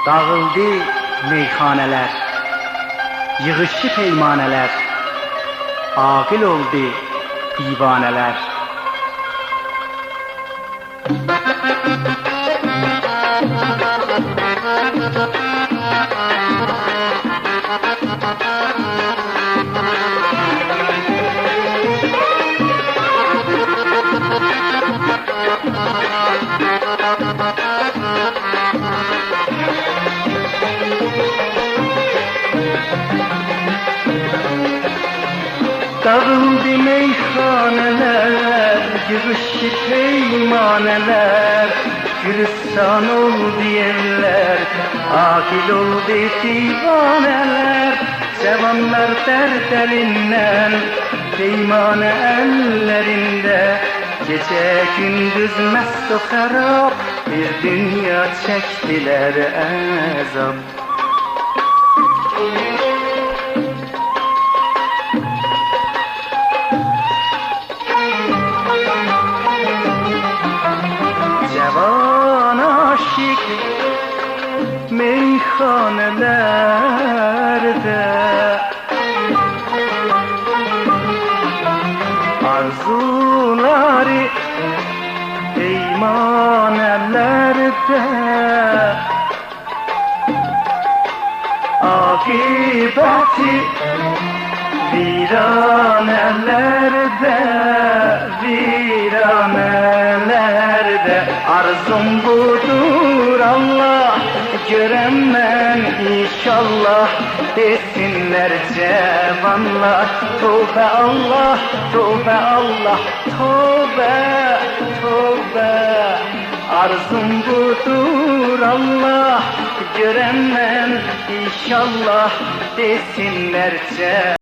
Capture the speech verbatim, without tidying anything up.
داغیلدی میخانه‌لر، ییغیشدی پیمانه‌لر، عاقل اولدو دیوانه‌لر. داغیلدی میخانه‌لر، ییغیشدی پیمانه‌لر، گولستان اولدو یئللر، عاقل اولدو دیوانه‌لر. جاوانلار درد الیندن، پیمانه اللرینده، گئجه گوندوز مست و خراب بیر دونیا چکدیلر عذاب. جاوان عاشیق میخانه‌لرده، آرزولاری پیمانه‌لرده، عاقبتی ویرانه‌لرده، ویرانه‌لرده. آرزوم بودور، الله، گؤرم من، انشاءالله، دئسینلر جاوانلار: توبه الله، توبه الله، توبه، توبه. آرزوم بودور، الله، گؤرم من، انشاءالله، دئسینلر جاوانلار.